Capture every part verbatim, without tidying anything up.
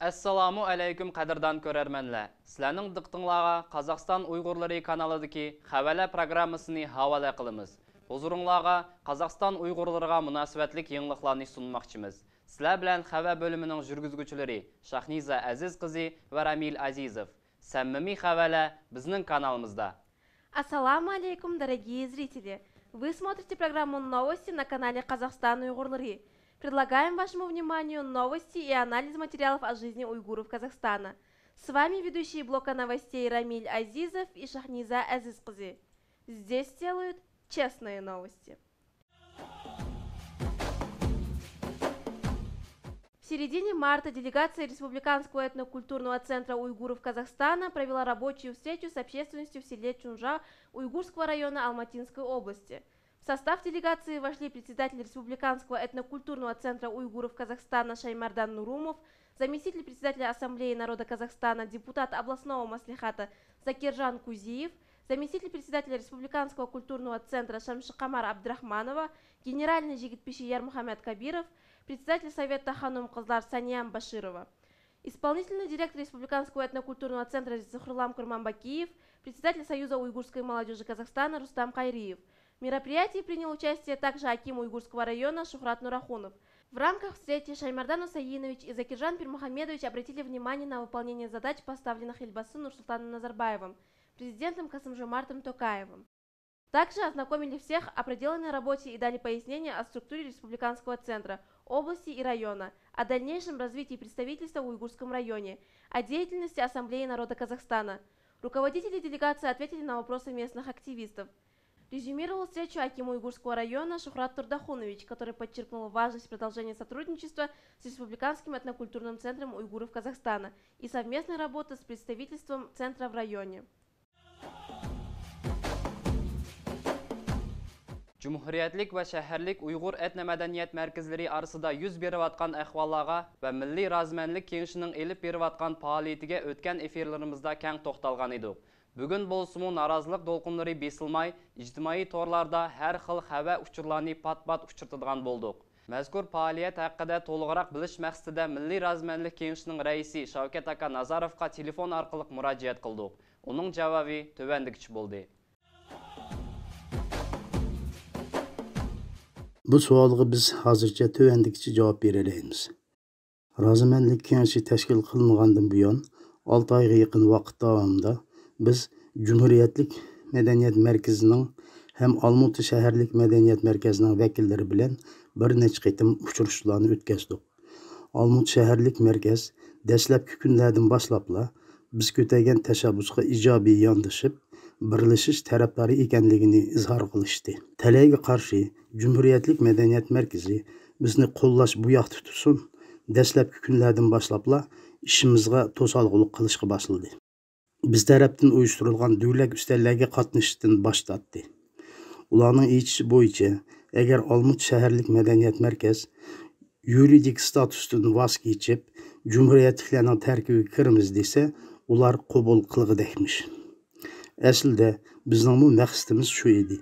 ئەسسالامۇ ئەلەيكۇم، قەدىردان كۆرەرمەنلەر! سىلەرنىڭ دىققىتىڭلارغا قازاقىستان ئۇيغۇرلىرى كانالىدىكى خەۋەرلەر پروگراممىسىنى ھاۋالە قىلىمىز. ھۇزۇرۇڭلارغا قازاقىستان ئۇيغۇرلىرىغا مۇناسىۋەتلىك يېڭىلىقلارنى سۇنماقچىمىز. سىلەر بىلەن خەۋەر بۆلۈمىنىڭ جۈرگۈزگۈچىلىرى شاھنىزا ئەزىز قىزى ۋە رامىل ئەزىزوف. سەمىمىي خەۋەرلەر بىزنىڭ كانالىمىزدا. Ассаламу алейкум, дорогие зрители! Вы смотрите программу «Новости» на канале «Казахстан Уйгурлары». Предлагаем вашему вниманию новости и анализ материалов о жизни уйгуров Казахстана. С вами ведущие блока новостей Рамиль Азизов и Шахниза Азиз кызы. Здесь делают честные новости. В середине марта делегация Республиканского этнокультурного центра уйгуров Казахстана провела рабочую встречу с общественностью в селе Чунжа Уйгурского района Алматинской области. В состав делегации вошли председатель Республиканского этнокультурного центра уйгуров Казахстана Шаймардан Нурумов, заместитель председателя Ассамблеи народа Казахстана, депутат областного маслихата Закиржан Кузиев, заместитель председателя Республиканского культурного центра Шамшикамар Абдрахманова, генеральный жигит пиши Ярмухаммед Кабиров, председатель Совета ханум-кызлар Саниям Баширова. Исполнительный директор Республиканского этнокультурного центра Зухрулам Курманбакиев, председатель Союза уйгурской молодежи Казахстана Рустам Кайриев. В мероприятии принял участие также аким Уйгурского района Шухрат Нурахунов. В рамках встречи Шаймардан Усаинович и Закиржан Пирмухамедович обратили внимание на выполнение задач, поставленных Елбасы Нурсултаном Назарбаевым, президентом Касым-Жомартом Токаевым. Также ознакомили всех о проделанной работе и дали пояснения о структуре республиканского центра, области и района, о дальнейшем развитии представительства в Уйгурском районе, о деятельности Ассамблеи народа Казахстана. Руководители делегации ответили на вопросы местных активистов. Резюмировал встречу аким Уйгурского района Шухрат Турдахунович, который подчеркнул важность продолжения сотрудничества с Республиканским этнокультурным центром уйгуров Казахстана и совместной работы с представительством центра в районе. جۇمھۇرىيەتلىك ۋە شەھەرلىك ئۇيغۇر ئېتنو مەدەنىيەت مەركەزلىرى ئارىسىدا يۈز بېرىۋاتقان ئەھۋاللارغا ۋە مىللىي رازىمەنلىك كېڭىشىنىڭ ئېلىپ بېرىۋاتقان پائالىيىتىگە ئۆتكەن ئېفىرلىرىمىزدا كەڭ توختالغان ئىدۇق. بۈگۈن بولسىمۇ نارازىلىق دولقۇنلىرى بېسىلماي، ئىجتىمائىي تورلاردا ھەر خىل خەۋەر ئۇچۇرلارنى پات-پات ئۇچرىتىدىغان بولدۇق. مەزكۇر پائالىيەت ھەققىدە تولۇقراق بىلىش مەقسىتىدە مىللىي رازىمەنلىك كېڭىشىنىڭ رەئىسى شاۋكەت ئاكا نازاروفقا تېلېفون ئارقىلىق مۇراجىئەت قىلدۇق. ئۇنىڭ جاۋابى تۆۋەندىكىچە بولدى. بۇ سوئالغا بىز ھازىرچە تۆۋەندىكىچە جاۋاب بېرەلەيمىز. رازىمەنلىك كېڭىشى تەشكىل قىلىنغاندىن بۇيان، ئالتە ئايغا يېقىن ۋاقىت داۋامىدا بىز جۇمھۇرىيەتلىك مەدەنىيەت مەركىزىنىڭ ھەم ئالمۇتا شەھەرلىك مەدەنىيەت مەركەزىنىڭ ۋەكىللىرى بىلەن بىر نەچچە قېتىم ئۇچرىشىشلارنى ئۆتكەزدۇق. ئالمۇتا شەھەرلىك مەركەز دەسلەپكى كۈنلەردىن باشلاپلا بىز كۆتەرگەن تەشەببۇسقا ئىجابىي ياندىشىپ، بىرلىشىش تەرەپدارى ئىكەنلىكىنى ئىزھار قىلىشتى. تەلەيگە قارشى، جۇمھۇرىيەتلىك مەدەنىيەت مەركىزى بىزنى قوللاش بۇ ياقتا تۇرسۇن، دەسلەپكى كۈنلەردىن باشلاپلا ئىشىمىزغا توسالغۇلۇق قىلىشقا باشلىدى. بىز تەرەپتىن ئۇيۇشتۇرۇلغان دۆلەت ئۈستەللەرگە قاتنىشىشتىن باش تارتتى. ئۇلارنىڭ ئېيتىشى بويىچە، ئەگەر ئالمۇتا شەھەرلىك مەدەنىيەت مەركەز يۇرىدىك ستاتۇستىن ۋاز كېچىپ، جۇمھۇرىيەتلىكلەرنىڭ تەركىبىگە كىرىمىز دېسە، ئۇلار قوبۇل قىلغۇدەكمىش. ئەسلىدە بىزنىڭمۇ مەقسىتىمىز شۇ ئىدى.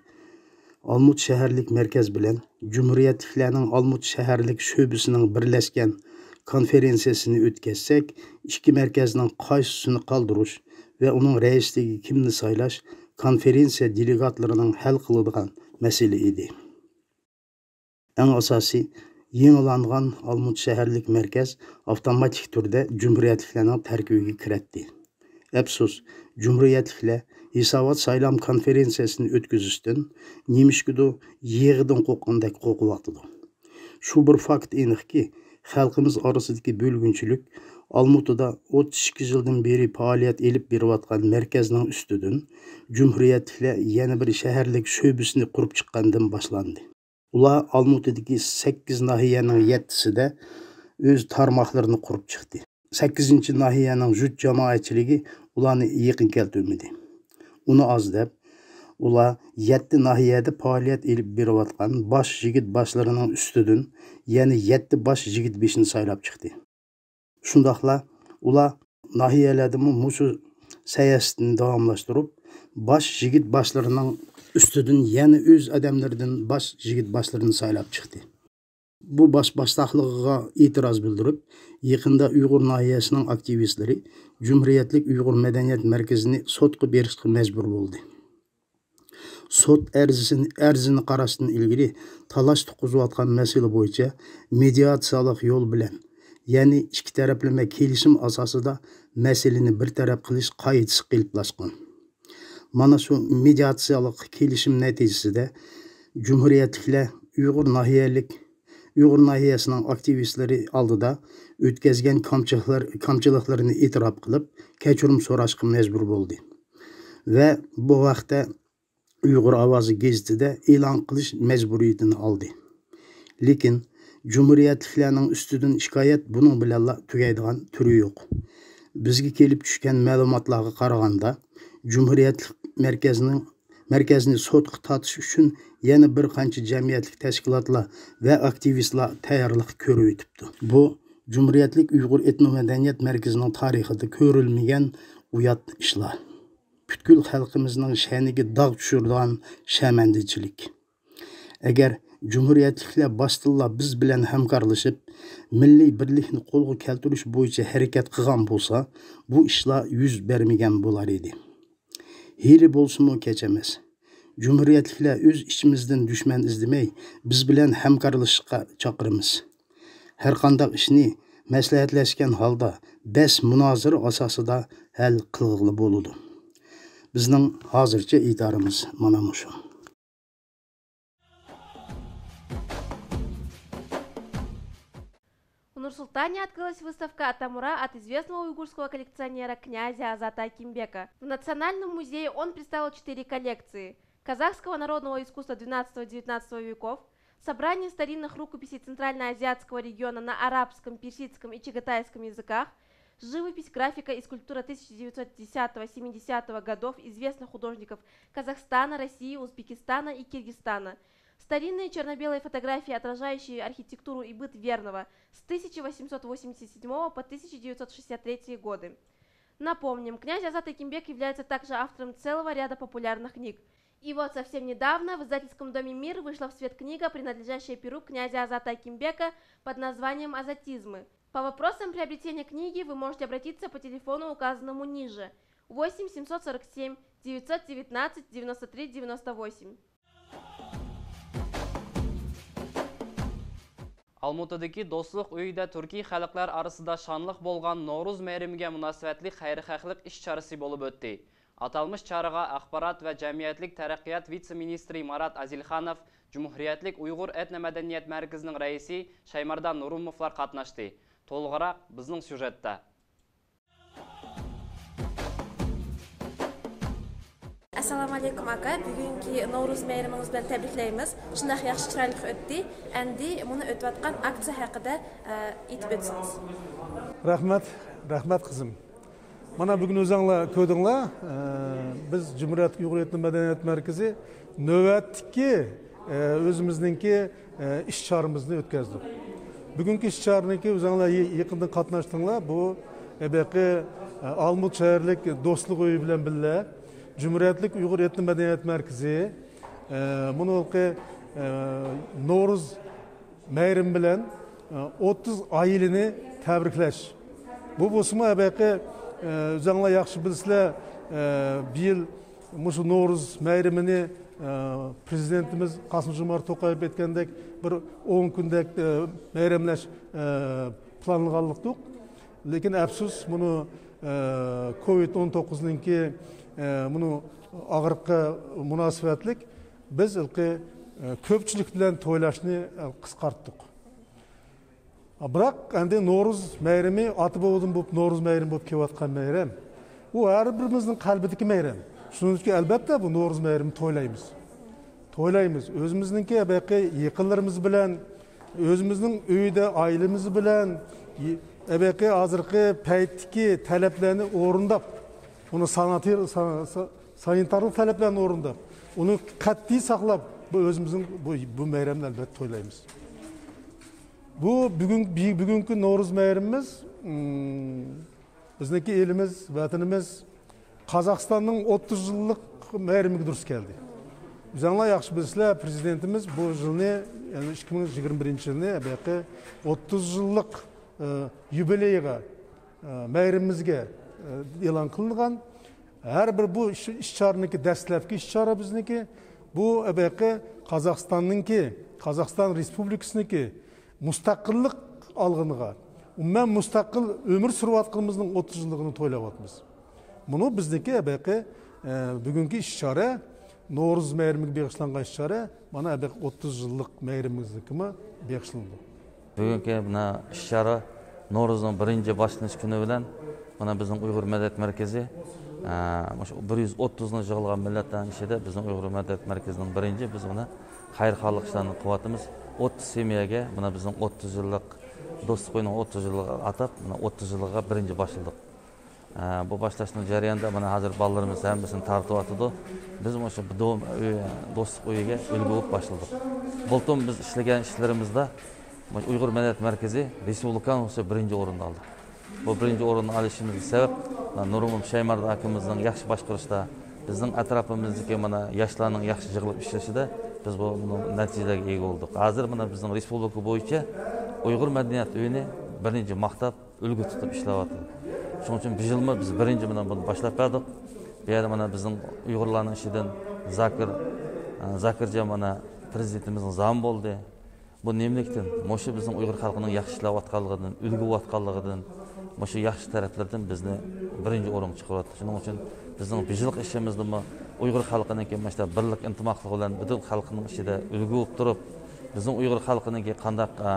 ئالمۇتا شەھەرلىك مەركەز بىلەن جۇمھۇرىيەتلىكلەرنىڭ ئالمۇتا شەھەرلىك شۆبىسىنىڭ بىرلەشكەن كونفېرېنسىيەسىنى ئۆتكەزسەك، ئىككى مەركەزنىڭ قايسىسىنى قالدۇرۇش ۋە ئۇنىڭ رەئىسلىكىگە كىمنى سايلاش كونفېرېنسىيە دېلېگاتلىرىنىڭ ھەل قىلىدىغان مەسىلە ئىدى. ئەڭ ئاساسىي، يېڭىلانغان ئالمۇتا شەھەرلىك مەركەز ئاپتوماتىك تۈردە جۇمھۇرىيەتلىكلەرنىڭ تەركىبىگە كىرەتتى. ئەپسۇس، جۇمھۇرىيەتلىكلەر ھېسابات سايلام كونفېرېنسىيەسىنى ئۆتكۈزۈشتىن نېمىشقىدۇر يېغىدىن قورققاندەك قورقۇۋاتىدۇ. شۇ بىر فاكت ئېنىقكى، خەلقىمىز ئارىسىدىكى بۆلگۈنچىلىك ئالمۇتىدا ئوتتۇز ئىككى يىلدىن بېرى پائالىيەت ئېلىپ بېرىۋاتقان مەركەزنىڭ ئۈستىدىن جۇمھۇرىيەتلىكلەر يەنە بىر شەھەرلىك شۆبىسىنى قۇرۇپ چىققاندىن باشلاندى. ئۇلار ئالمۇتىدىكى سەككىز ناھىيەنىڭ يەتتىسىدە ئۆز تارماقلىرىنى قۇرۇپ چىقتى. سەككىزىنچى ناھىيەنىڭ جۇت جامائەتچىلىكى ئۇلارنى يېقىن كەلتۈرمىدى. ئۇنى ئاز دەپ، ئۇلار يەتتە ناھىيەدە پائالىيەت ئېلىپ بېرىۋاتقان باش يىگىت باشلىرىنىڭ ئۈستىدىن يەنە يەتتە باش يىگىت بېشىنى سايلاپ چىقتى. شۇنداقلا ئۇلار ناھىيەلەردىمۇ مۇشۇ سىياسىتىنى داۋاملاشتۇرۇپ، باش يىگىت باشلىرىنىڭ ئۈستىدىن يەنە ئۆز ئادەملىرىدىن باش يىگىت باشلىرىنى سايلاپ چىقتى. بۇ باش باشتاقلىقىغا ئېتىراز بىلدۈرۈپ، يېقىندا ئۇيغۇر ناھىيەسىنىڭ ئاكتىۋىستلىرى جۇمھۇرىيەتلىك ئۇيغۇر مەدەنىيەت مەركىزىنى سوتقا بېرىشقا مەجبۇر بولدى. سوت ئەرزىسىنى، ئەرزىنى قاراشتىن ئىلگىرى تالاش تۇرغۇزۇۋاتقان مەسىلە بويىچە مېدىياتسىيالىق يول بىلەن، يەنى ئىككى تەرەپلىمە كېلىشىم ئاساسىدا مەسىلىنى بىر تەرەپ قىلىش قائىدىسى قېلىپلاشقان. مانا شۇ مېدىياتسىيالىق كېلىشىم نەتىجىسىدە جۇمھۇرىيەتلىكلەر ئۇيغۇر ناھىيەلىك، ئۇيغۇر ناھىيەسىنىڭ ئاكتىۋىستلىرى ئالدىدا ئۆتكەزگەن كامچىلىقلار-، كامچىلىقلىرىنى ئېتىراپ قىلىپ، كەچۈرۈم سوراشقا مەجبۇر بولدى ۋە بۇ ھەقتە ئۇيغۇر ئاۋازى گېزىتىدە ئېلان قىلىش مەجبۇرىيىتىنى ئالدى. لېكىن جۇمھۇرىيەتلىكلەرنىڭ ئۈستىدىن شىكايەت بۇنىڭ بىلەنلا تۈگەيدىغان تۈرى يوق. بىزگە كېلىپ چۈشكەن مەلۇماتلارغا قارىغاندا، جۇمھۇرىيەتلىك مەركەزنىڭ، مەركەزنى سوتقا تارتىش ئۈچۈن يەنە بىر قانچە جەمئىيەتلىك تەشكىلاتلار ۋە ئاكتىۋىستلار تەييارلىق كۆرۈۋېتىپتۇ. بۇ جۇمھۇرىيەتلىك ئۇيغۇر ئېتنو مەدەنىيەت مەركىزىنىڭ تارىخىدا كۆرۈلمىگەن ئۇيات ئىشلار. پۈتكۈل خەلقىمىزنىڭ شەنىگە داغ چۈشۈرىدىغان شەرمەندىچىلىك. ئەگەر جۇمھۇرىيەتلىكلەر باشتىنلا بىز بىلەن ھەمكارلىشىپ، مىللىي بىرلىكنى قولغا كەلتۈرۈش بويىچە ھەرىكەت قىلغان بولسا، بۇ ئىشلار يۈز بەرمىگەن بولار ئىدى. ھېلى بولسىمۇ كەچ ئەمەس. جۇمھۇرىيەتلىكلەر ئۆز ئىچىمىزدىن دۈشمەن ئىزدىمەي، بىز بىلەن ھەمكارلىشىشقا چاقىرىمىز. ھەرقانداق ئىشنى مەسلىھەتلەشكەن ھالدا، بەس مۇنازىرە ئاساسىدا ھەل قىلغىلى بولىدۇ. بىزنىڭ ھازىرچە ئېيتارىمىز مانا مۇشۇ. В Нур-Султане открылась выставка «Атамура» от известного уйгурского коллекционера князя Азата Акимбека. В Национальном музее он представил четыре коллекции: казахского народного искусства двенадцатого-девятнадцатого веков, собрание старинных рукописей Центральноазиатского региона на арабском, персидском и чагатайском языках, живопись, графика и скульптура тысяча девятьсот десятого-семидесятого годов известных художников Казахстана, России, Узбекистана и Киргизстана, старинные черно-белые фотографии, отражающие архитектуру и быт Верного с тысяча восемьсот восемьдесят седьмого по тысяча девятьсот шестьдесят третьи годы. Напомним, князь Азат Акимбек является также автором целого ряда популярных книг. И вот совсем недавно в издательском доме «Мир» вышла в свет книга, принадлежащая перу князя Азата Акимбека под названием «Азатизмы». По вопросам приобретения книги вы можете обратиться по телефону, указанному ниже: восемь семьсот сорок семь девятьсот девятнадцать девяносто три девяносто восемь. ئالمۇتىدىكى دوستلۇق ئۆيىدە تۈركىي خەلقلەر ئارىسىدا شانلىق بولغان نورۇز مەيرىمىگە مۇناسىۋەتلىك خەيرخاھلىق ئىش چارىسى بولۇپ ئۆتتى. ئاتالمىش چارىغا ئاخبارات ۋە جەمئىيەتلىك تەرەققىيات ۋىتسې مىنىستىرى مارات ئازىلخانوف، جۇمھۇرىيەتلىك ئۇيغۇر ئېتنو مەدەنىيەت مەركىزىنىڭ رەئىسى شايماردان نۇرۇموفلار قاتناشتى. تولۇقراق بىزنىڭ سيۇژېتتا. ئەسسالامۇئەلەيكۇم ئاكا، بۈگۈنكى نورۇز مەيرىمىڭىز بىلەن تەبرىكلەيمىز. شۇنداق ياخشى، چىرايلىق ئۆتتى. ئەمدى مۇنى ئۆتۈۋاتقان ئاكسىيە ھەققىدە ئېيتىپ ئۆتسىڭىز. رەھمەت، رەھمەت قىزىم. مانا بۈگۈن ئۆزەڭلار كۆردۈڭلار، بىز جۇمھۇرىيەت ئۇيغۇر ئېتنو مەدەنىيەت مەركىزى نۆۋەتتىكى ئۆزىمىزنىڭكى ئىش چارىمىزنى ئۆتكەزدۇق. بۈگۈنكى ئىش چارىنىڭكى ئۆزەڭلار يېقىندىن قاتناشتىڭلار. بۇ ئەبەقى ئالمۇت شەھەرلىك دوستلۇق ئۆيى بىلەن بىللە جۇمھۇرىيەتلىك ئۇيغۇر ئېتنو مەدەنىيەت مەركىزى مۇنۇلقى نورۇز مەيرىمى بىلەن ئوتتۇز ئائىلىنى تەبرىكلەش. بۇ بولسىمۇ ئەبەقى ئۆزەڭلار ياخشى بىلىسىلەر، بۇ يىل مۇشۇ نورۇز مەيرىمىنى پرېزىدېنتىمىز قاسىم جومارت توقايېۋ ئېيتقاندەك بىر ئون كۈندەك مەيرەملەش پىلانلىغانلىقتۇق. لېكىن ئەپسۇس، مۇنۇ كوۋىد ئون توققۇزنىڭكى مۇنۇ ئاغرىققا مۇناسىۋەتلىك بىز ھېلىقى كۆپچىلىك بىلەن تويلاشنى قىسقارتتۇق. بىراق ئەمدى نورۇز مەيرىمى ئاتا بوۋىدىن بولۇپ نورۇز مەيرىمى بولۇپ كېلىۋاتقان مەيرەم. ئۇ ھەر بىرىمىزنىڭ قەلبىدىكى مەيرەم. شۇنىڭ ئۈچۈن ئەلبەتتە بۇ نورۇز مەيرىمى تويلايمىز. تويلايمىز. ئۆزىمىزنىڭكى ھېلىقى يېقىنلىرىمىز بىلەن، ئۆزىمىزنىڭ ئۆيدە ئائىلىمىز بىلەن ھېلىقى ھازىرقى پەيتتىكى تەلەپلەرنى ئورۇنداپ، ئۇنى ساناتىر-، سا-، سا-، سانىتارلىق تەلەپلەرنى ئورۇنداپ، ئۇنى قەتئىي ساقلاپ، بۇ ئۆزىمىزنىڭ بۇ، بۇ مەيرەمنى ئەلبەتتە تويلايمىز. بۇ بۈگۈن، بۈگۈنكى نورۇز مەيرىمىمىز، بىزنىڭكى ئېلىمىز، ۋەتىنىمىز قازاقىستاننىڭ ئوتتۇز يىللىق مەيرىمىگە دۇرۇس كەلدى. ئۆزۈڭلار ياخشى بىلىسىلەر، پرېزىدېنتىمىز بۇ يىلنى، يەنى ئىككى مىڭ يىگىرمە بىرىنچى يىلنى بۇ ياقى ئوتتۇز يىللىق، ئە، يۇبىلېيىغا، ئە، مەيرىمىمىزگە، ئە، ئېلان قىلىنغان. ھەر بىر بۇ ئىش، ئىش چارىنىڭكى دەسلەپكى ئىش چارە بىزنىڭكى. بۇ بۇ ياقى قازاقىستاننىڭكى، قازاقىستان رېسپۇبلىكىسىنىڭكى مۇستەقىللىق ئالغىنىغا، ئومۇمەن مۇستەقىل ئۆمۈر سۈرۈۋاتقىنىمىزنىڭ ئوتتۇز يىللىقىنى تويلاۋاتىمىز. بۇنى بىزنىڭكى ھېلىقى، ئە، بۈگۈنكى ئىش چارە نورۇز مەيرىمىگە بېغىشلانغان ئىش چارە، مانا ھېلىقى ئوتتۇز يىللىق مەيرىمىمىزگىمۇ بېغىشلىنىدۇ. بۈگۈنكى مانا ئىش چارە نورۇزنىڭ بىرىنچى باشلىنىش كۈنى بىلەن مانا بىزنىڭ ئۇيغۇر مەدەنىيەت مەركىزى، ئە، مۇشۇ بىر يۈز ئوتتۇزنى يىغىلغان مىللەتلەرنىڭ ئىچىدە بىزنىڭ ئۇيغۇر مەدەنىيەت مەركىزىنىڭ بىرىنچى، بىز مانا خەيرخاھلىق ئىشلارنى قىلىۋاتىمىز. ئوتتۇز سېمىيەگە مانا بىزنىڭ ئوتتۇز يىللىق، دوستلۇق ئۆيىنىڭ ئوتتۇز يىللىقىغا ئاتاپ، مانا ئوتتۇز يىللىقىغا بىرىنچى باشلىدۇق. ئە، بۇ باشلاشنىڭ جەريانىدا مانا ھازىر بالىلىرىمىز ھەممىسىنى تارتىۋاتىدۇ. بىز مۇشۇ بۇ دو-، ئۆي-، دوستلۇق ئۆيىگە ئۈلگە بولۇپ باشلىدۇق. بۇلتۇر بىز ئىشلىگەن ئىشلىرىمىزدا مۇشۇ ئۇيغۇر مەدەنىيەت مەركىزى رېسپۇبلىكا بويىچە بىرىنچى ئورۇننى ئالدى. بۇ بىرىنچى ئورۇننى ئېلىشىمىزغا سەۋەب، مانا نۇرغۇن پۇشايماندار ئاكىمىزنىڭ ياخشى باشقۇرۇشىدا، بىزنىڭ ئەتراپىمىزدىكى مانا ياشلارنىڭ ياخشى يىغىلىپ ئىشلىشىدە بىز بۇ، بۇ نەتىجىلەرگە ئىگە بولدۇق. ھازىر مانا بىزنىڭ رېسپۇبلىكا بويىچە ئۇيغۇر مەدەنىيەت ئۆيىنى بىرىنچى ماختاپ، ئۈلگە تۇتۇپ ئىشلەۋاتىدۇ. شۇنىڭ ئۈچۈن بۇ يىلمۇ بىز بىرىنچى بىلەن بۇنى باشلاپ بەردۇق. بۇ يەردە مانا بىزنىڭ ئۇيغۇرلارنىڭ ئىچىدىن زاكىر، ئە، زاكىرجان مانا پرېزىدېنتىمىزنىڭ زامى بولدى. بۇ نېمىلىكتىن؟ مۇشۇ بىزنىڭ ئۇيغۇر خەلقىنىڭ ياخشى ئىشلەۋاتقانلىقىدىن، ئۈلگە بولۇۋاتقانلىقىدىن، مۇشۇ ياخشى تەرەپلىرىدىن بىزنى بىرىنچى ئورۇنغا چىقىرىۋاتىدۇ. شۇنىڭ ئۈچۈن بىزنىڭ بۇ يىلقى ئىشىمىزدىمۇ ئۇيغۇر خەلقىنىڭكى مۇشۇنداق بىرلىك، ئىنتىماقلىق بىلەن پۈتۈن خەلقنىڭ ئىچىدە ئۈلگە بولۇپ تۇرۇپ، بىزنىڭ ئۇيغۇر خەلقىنىڭكى قانداق، ئە،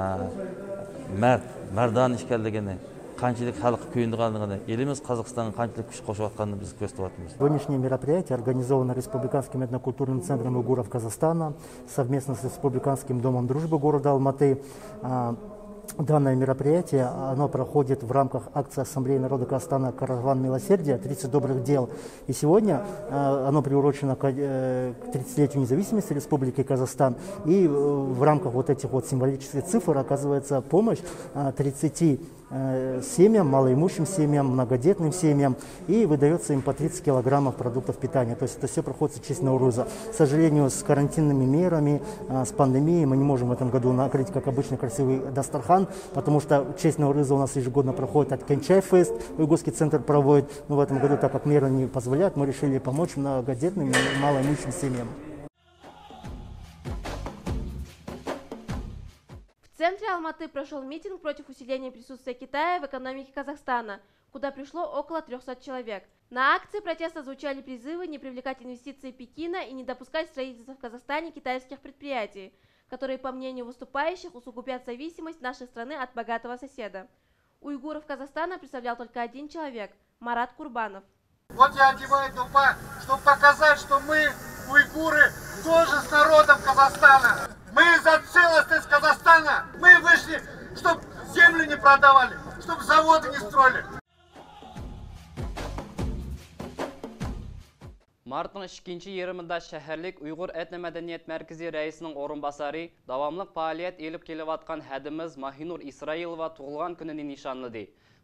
مەرد، مەردانە ئىكەنلىكىنى، قانچىلىك خەلققە كۆيۈنىدىغانلىقىنى، ئېلىمىز قازاقىستانغا قانچىلىك كۈچ قوشۇۋاتقانلىقىنى بىز كۆرسىتىۋاتىمىز. Сегодняшнее мероприятие организовано Республиканским этнокультурным центром уйгуров Казахстана совместно с Республиканским домом дружбы города Алматы. А, Данное мероприятие, оно проходит в рамках акции Ассамблеи народа Казахстана «Караван милосердия. Тридцать добрых дел». И сегодня, э, оно приурочено к, э, к тридцатилетию независимости Республики Казахстан. И, э, в рамках вот этих вот символических цифр оказывается помощь, э, тридцати, э, семьям, малоимущим семьям, многодетным семьям. И выдаётся им по тридцать килограммов продуктов питания. То есть это всё проходит в честь Науруза. К сожалению, с карантинными мерами, а, с пандемией мы не можем в этом году накрыть, как обычно, красивый дастархан, потому что в честь Науруза у нас ежегодно проходит Аткенчай фест, Уйгурский центр проводит. Но в этом году, так как меры не позволяют, мы решили помочь многодетным и малоимущим семьям. В центре Алматы прошёл митинг против усиления присутствия Китая в экономике Казахстана, куда пришло около трёхсот человек. На акции протеста звучали призывы не привлекать инвестиции Пекина и не допускать строительства в Казахстане китайских предприятий, которые, по мнению выступающих, усугубят зависимость нашей страны от богатого соседа. Уйгуров Казахстана представлял только один человек — Марат Курбанов. Вот я одеваю тупак, чтобы показать, что мы, уйгуры, тоже с народом Казахстана. Мы за целостность Казахстана. Мы вышли, чтобы землю не продавали, чтобы заводы не строили. مارتنىڭ ئىككىنچى يېرىمىدا شەھەرلىك ئۇيغۇر ئېتنو مەدەنىيەت مەركىزى رەئىسىنىڭ ئورۇنباسارى داۋاملىق پائالىيەت ئېلىپ كېلىۋاتقان ھەدىمىز ماھىنۇر ئىسرائىلوۋا تۇغۇلغان كۈنىنى نىشانلىدى.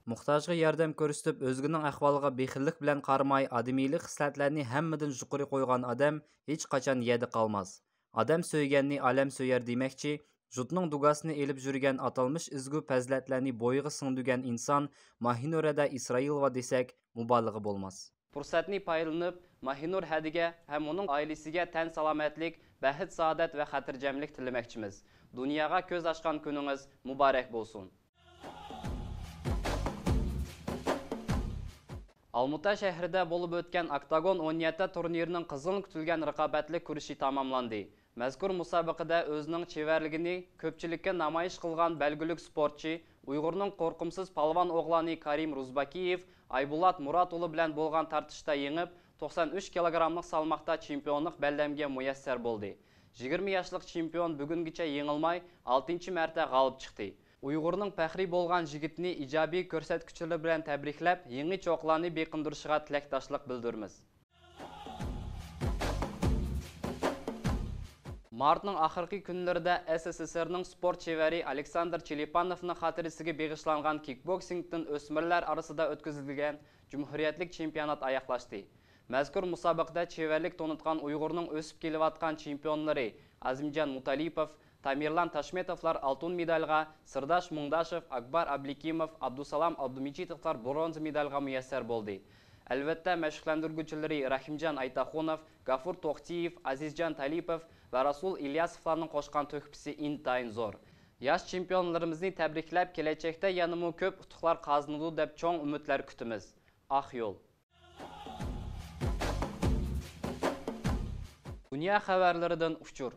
موھتاجغا ياردەم كۆرسىتىپ، ئۆزگىنىڭ ئەھۋالىغا بېخىللىق بىلەن قارىماي، ئادىمىيلىك خىسلەتلەرنى ھەممىدىن يۇقىرى قويغان ئادەم ھېچقاچان يەردە قالماس. ئادەم سۆيگەننى ئالەم سۆيەر دېمەكچى، جۇتنىڭ دۇگاسىنى ئېلىپ يۈرگەن ئاتالمىش ئەزىز پەزىلەتلەرنى بويىغا سىڭدۈرگەن ئىنسان ماھىنۇر ھەدە ئىسرائىلوۋا دېسەك، مۇبالىغە بولماس. پۇرسەتنى پايدىلىنىپ، ماھىنۇر ھەدىگە ھەم ئۇنىڭ ئائىلىسىگە تەن سالامەتلىك، بەخت-سائادەت ۋە خاتىرجەملىك تىلىمەكچىمىز. دۇنياغا كۆز ئاچقان كۈنىڭىز مۇبارەك بولسۇن! ئالمۇتا شەھىرىدە بولۇپ ئۆتكەن ئاكتاگون ئون يەتتە تۇرنىرىنىڭ قىزغىن كۈتۈلگەن رىقابەتلىك كۈرىشى تاماملاندى. مەزكۇر مۇسابىقىدە ئۆزىنىڭ چېۋەرلىكىنى كۆپچىلىككە نامايىش قىلغان بەلگىلىك سپورتچى، ئۇيغۇرنىڭ قورقۇمسىز پالۋان ئوغلانى كارىم رۇزباكىيېف ئايبولات مۇرات ئۇلى بىلەن بولغان تارتىشىشتا يېڭىپ، توقسان ئۈچ كىلوگراملىق سالماقتا چېمپىيونلۇق بەللەمگە مۇيەسسەر بولدى. يىگىرمە ياشلىق چېمپىيون بۈگۈنگىچە يېڭىلماي، ئالتىنچى مەرتە غالىب چىقتى. ئۇيغۇرنىڭ پەخرىي بولغان يىگىتىنى ئىجابىي كۆرسەتكۈچىلىرى بىلەن تەبرىكلەپ، يېڭى چوقلارنى بېقىندۇرۇشىغا تىلەكداشلىق بىلدۈرىمىز. مارتنىڭ ئاخىرقى كۈنلىرىدە ئەس ئەس ئەس ئېرنىڭ سپورت شېۋەرى ئالېكساندىر چېلىپانوفنىڭ خاتىرىسىگە بېغىشلانغان كىكبوكسىنگتىن ئۆسمۈرلەر ئارىسىدا ئۆتكۈزۈلگەن جۇمھۇرىيەتلىك چېمپىيونات ئاياغلاشتى. مەزكۇر مۇسابىقىدە چېۋەرلىك تونۇتقان ئۇيغۇرنىڭ ئۆسۈپ كېلىۋاتقان چېمپىيونلىرى ئازىمجان مۇتالىپوف، تامىرلان تاشمېتوفلار ئالتۇن مېدالغا، سىرداش مۇڭداشوف، ئاكبار ئابلىكىموف، ئابدۇسالام ئابدۇمىجىتوفلار برونزا مېدالغا مۇيەسسەر بولدى. ئەلۋەتتە، مەشىقلەندۈرگۈچىلىرى رەھىمجان ئايتاخۇنوف، گافۇر توختىيېف، ئازىزجان تالىپوف ۋە رەسۇل ئىلياسوفلارنىڭ قوشقان تۆھپىسى ئىنتايىن زور. ياش چېمپىيونلىرىمىزنى تەبرىكلەپ، كېلەچەكتە يەنىمۇ كۆپ ئۇتۇقلار قازىنىدۇ دەپ چوڭ ئۈمىدلەر كۈتىمىز. ئاق يول. دۇنيا خەۋەرلىرىدىن ئۇچۇر.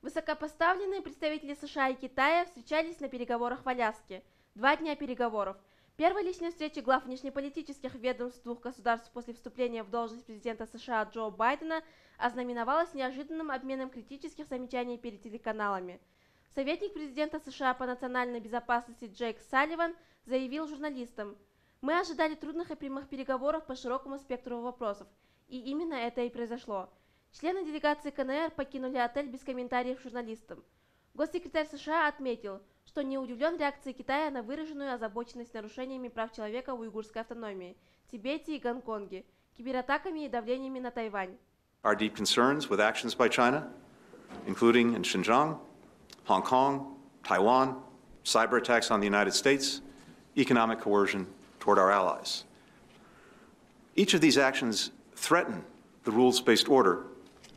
Высокопоставленные представители США и Китая встречались на переговорах в Аляске. Два дня переговоров. Первой личной встречи глав внешнеполитических ведомств двух государств после вступления в должность президента США Джо Байдена ознаменовалась неожиданным обменом критических замечаний перед телеканалами. Советник президента США по национальной безопасности Джейк Салливан заявил журналистам: «Мы ожидали трудных и прямых переговоров по широкому спектру вопросов, и именно это и произошло». Члены делегации КНР покинули отель без комментариев журналистам. Госсекретарь США отметил, что не удивлен реакцией Китая на выраженную озабоченность нарушениями прав человека в Уйгурской автономии, Тибете и Гонконге, кибератаками и давлениями на Тайвань. Our deep concerns with actions by China, including in Xinjiang, Hong Kong, Taiwan, cyber attacks on the United States, economic coercion toward our allies. Each of these actions threaten the rules-based order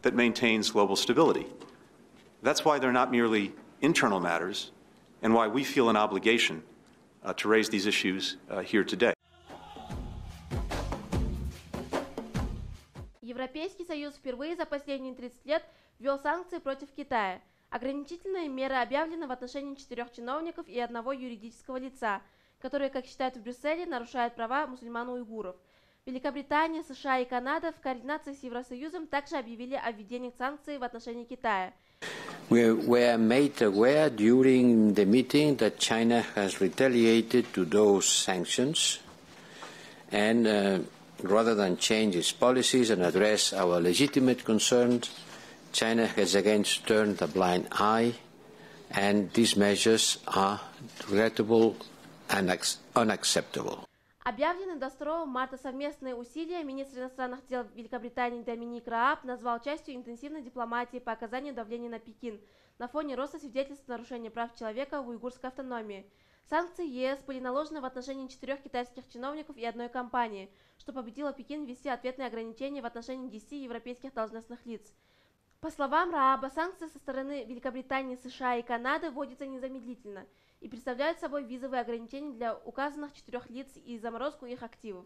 that maintains global stability. That's why they're not merely internal matters and why we feel an obligation, uh, to raise these issues, uh, here today. Европейский Союз впервые за последние тридцать лет ввёл санкции против Китая. Ограничительные меры объявлены в отношении четырёх чиновников и одного юридического лица, которые, как считают в Брюсселе, нарушают права мусульман-уйгуров. Великобритания, США и Канада в координации с Евросоюзом также объявили о введении санкций в отношении Китая. We were made aware during the meeting that China has retaliated to those sanctions and, uh, rather than change its policies and address our legitimate concerns, China has again turned a blind eye, and these measures are regrettable and unacceptable. Объявленные двадцать второго марта совместные усилия министр иностранных дел Великобритании Доминик Рааб назвал частью интенсивной дипломатии по оказанию давления на Пекин на фоне роста свидетельств нарушения прав человека в уйгурской автономии. Санкции ЕС были наложены в отношении четырёх китайских чиновников и одной компании, что побудило Пекин ввести ответные ограничения в отношении десяти европейских должностных лиц. По словам Рааба, санкции со стороны Великобритании, США и Канады вводятся незамедлительно и представляют собой визовые ограничения для указанных четырёх лиц и заморозку их активов.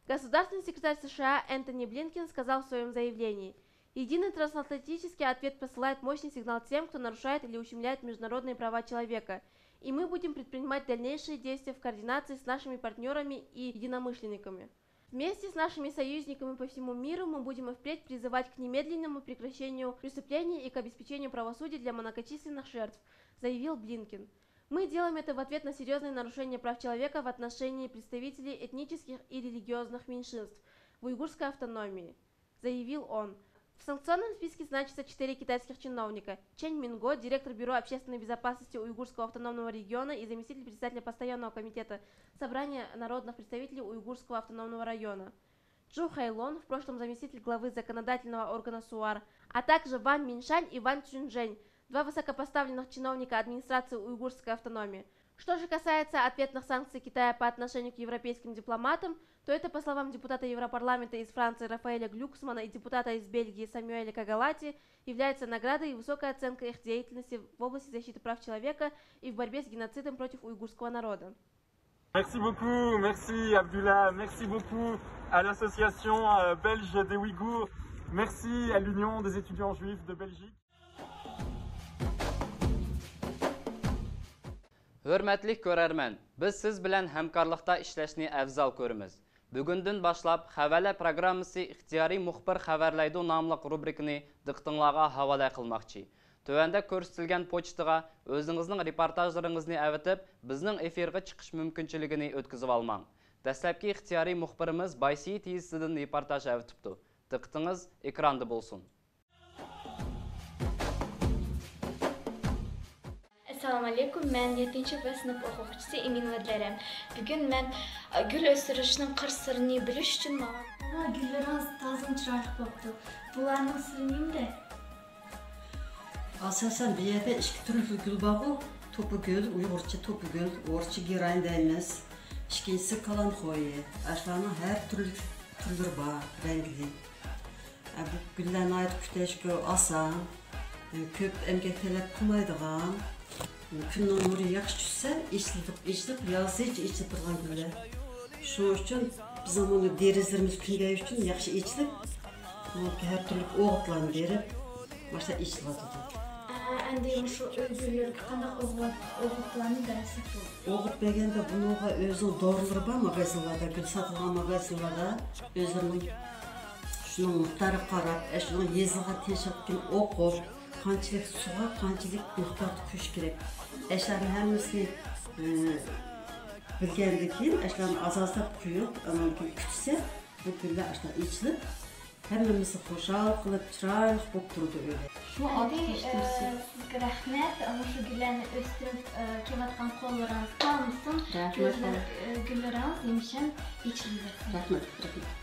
Государственный секретарь США Энтони Блинкен сказал в своем заявлении: «Единый трансатлантический ответ посылает мощный сигнал тем, кто нарушает или ущемляет международные права человека, и мы будем предпринимать дальнейшие действия в координации с нашими партнёрами и единомышленниками». Вместе с нашими союзниками по всему миру мы будем и впредь призывать к немедленному прекращению преступлений и к обеспечению правосудия для многочисленных жертв, заявил Блинкен. Мы делаем это в ответ на серьёзные нарушения прав человека в отношении представителей этнических и религиозных меньшинств в уйгурской автономии, заявил он. В санкционном списке значатся четыре китайских чиновника: Чен Минго, директор Бюро общественной безопасности Уйгурского автономного региона и заместитель председателя Постоянного комитета Собрания народных представителей Уйгурского автономного района, Чжу Хэйлон, в прошлом заместитель главы законодательного органа СУАР, а также Ван Миншань и Ван Цюньжэнь, два высокопоставленных чиновника администрации Уйгурской автономии. Что же касается ответных санкций Китая по отношению к европейским дипломатам, то это, по словам депутата Европарламента из Франции Рафаэля Глюксмана и депутата из Бельгии Самюэля Кагалати, является наградой и высокой оценкой их деятельности в области защиты прав человека и в борьбе с геноцидом против уйгурского народа. Merci beaucoup, merci Abdullah, merci beaucoup à l'association, euh, belge des Ouïghours, merci à l'Union des étudiants juifs de Belgique. ھۆرمەتلىك كۆرەرمەن، بىز سىز بىلەن ھەمكارلىقتا ئىشلەشنى ئەۋزەل كۆرىمىز. بۈگۈندىن باشلاپ خەۋەرلەر پروگراممىسى ئىختىيارىي مۇخبىر خەۋەرلەيدۇ ناملىق روبرىكىنى دىققىتىڭلارغا ھاۋالە قىلماقچى. تۆۋەندە كۆرسىتىلگەن پوچتىغا ئۆزىڭىزنىڭ رېپورتاژلىرىڭىزنى ئەۋېتىپ، بىزنىڭ ئېفىرغا چىقىش مۇمكىنچىلىكىنى ئۆتكۈزۈۋالماڭ. دەسلەپكى ئىختىيارىي مۇخبىرىمىز بايسىيىت يېزىسىدىن رېپورتاژ ئەۋېتىپتۇ. دىققىتىڭىز ئېكراندا بولسۇن. ئەسسالامۇئەلەيكۇم، مەن يەتتىنچى بەش سىنىپ ئوقۇغۇچىسى ئىمىنۋە دەرەم. بۈگۈن مەن، ئە، گۈل ئۆستۈرۈشنىڭ قىر سىرىنى بىلىش ئۈچۈن ماڭا. مانا گۈللىرىڭىز تازىمۇ چىرايلىق بوپتۇ. بۇلارنىڭ سىرى نېمىدە؟ ئاساسەن بۇ يەردە ئىككى تۈرلۈك گۈل بارغۇ، توپا گۈل، ئۇيغۇرچە توپا گۈل، ئورۇسچە گېراين دەيمىز. ئىككىنچىسى كالانخويى. ئاشۇلارنىڭ ھەر تۈرلۈك تۈرلىرى بار، رەڭگىلىك. ئە، بۇ گۈللەر ناھايىتى كۈتۈشكە ئاسان، ئە، كۆپ ئەمگەك تەلەپ قىلمايدىغان، ئە، كۈننىڭ نۇرى ياخشى چۈشسە، ئېچىلىپ، ئېچىلىپ، يازغىچە ئېچىلىپ تۇرغان گۈللەر. شۇنىڭ ئۈچۈن بىزنىڭ بۇنى دېرىزىلىرىمىز كۈندە ئۈچۈن ياخشى ئېچىلىپ، بۇ ھەر تۈرلۈك ئوغۇتلارنى بېرىپ، ماشۇنداق ئېچىلىۋاتىدۇ. ئە، ئەمدى مۇشۇ ئۆي گۈللىرىگە قانداق ئوغۇت-، ئوغۇتلارنى بەرسەك بولىدۇ؟ ئوغۇت بەرگەندە بۇنىڭغا ئۆزىنىڭ دورىلىرى بار، ماگازىنلاردا، گۈل ساتىدىغان ماگازىنلاردا ئۆزلىرىنىڭ شۇنىڭ مىقدارىغا قاراپ، ئە، شۇنىڭ يېزىلغان تىنچلىقتىن ئوقۇپ، قانچىلىك سۇغا قانچىلىك مىقداردا قوشۇش كېرەك. ئەشلەرنىڭ ھەممىسىنى، ئە، بىلگەندىن كېيىن، ئەشلەرنى ئاز-ئازلاپ قويۇپ، ئاندىن كېيىن كۈتسە، بۇ گۈللەر ئاشۇنداق ئېچىلىپ، ھەممىمىزنى خۇشال قىلىپ، چىرايلىق بولۇپ تۇرىدۇ ئۆيدە. شۇ ئەمدى، ئالتە ئە، كەشتىمىز. سىزگە رەھمەت، مۇشۇ گۈللەرنى ئۆستۈرۈپ، ئە، كېلىۋاتقان قوللىرىڭىز قالمىسۇن. رەھمەت، گۈللەر-، ئە، گۈللىرىڭىز ھېمىشە ئېچىلىۋەرسۇن. رەھمەت، رەھمەت.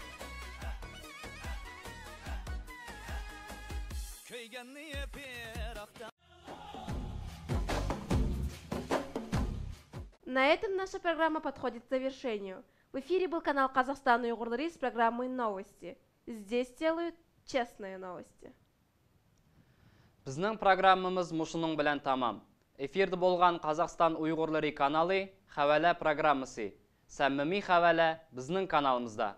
На этом наша программа подходит к завершению. В эфире был канал Казахстан Уйгурлары с программой Новости. Здесь делают честные новости. بىزنىڭ پروگراممىمىز مۇشۇنىڭ بىلەن تامام. ئېفىردا بولغان قازاقىستان ئۇيغۇرلىرى كانالى خەۋەلە پروگراممىسى. سەمىمىي خەۋەلە بىزنىڭ كانالىمىزدا.